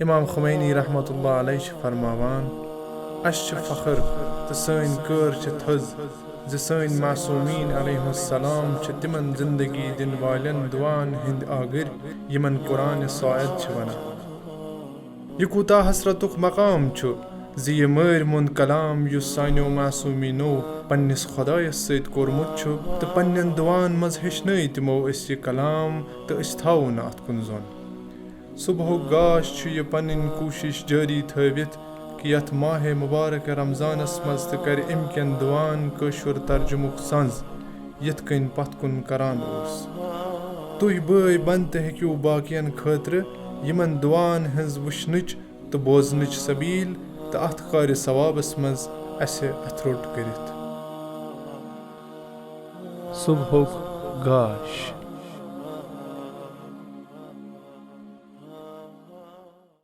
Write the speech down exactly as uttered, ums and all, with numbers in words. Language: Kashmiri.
امام خمینی رحمۃ اللہ علیہ چھِ فرماوان، اسہِ چھِ فخر تہٕ سٲنۍ کٲر چھِ تھٔز زِ سٲنۍ معصومین علیہم السلام چھِ تِمن زندگی دِنہٕ والٮ۪ن دعاہن ہٕنٛدۍ آگٕرۍ یِمن قرآن ساعد چھِ ونان۔ یہِ کوٗتاہ حسرتُک مقام چھُ زِ یہِ مٲرۍ موٚنٛد کلام یُس سانیو معصومینو پننِس خۄدایس سۭتۍ کوٚرمُت چھُ تہٕ پننٮ۪ن دعاہن منٛز ہیٚچھنٲے تِمو أسۍ یہِ کلام تہٕ أسۍ تھاوو نہٕ اتھ کُن زوٚن۔ صبحُک گاش چھُ یہِ پنٕنۍ کوٗشِش جٲری تھٲوِتھ کہِ یتھ ماہِ مُبارک رمضانس منٛز تہِ کرِ امہِ کٮ۪ن دُعاہن کٲشُر ترجُمُک سنز، یِتھ کٔنۍ پتھ کُن کران اوس۔ تُہۍ بٲے بنتہٕ ہیٚکِو باقین خٲطرٕ یِمن دُعاہن ہٕنٛز وٕچھنٕچ تہٕ بوزنٕچ سبیل تہٕ اتھ کارِ ثوابس منٛز اسہِ اتھٕ روٚٹ کٔرِتھ۔ صبحُک گاش۔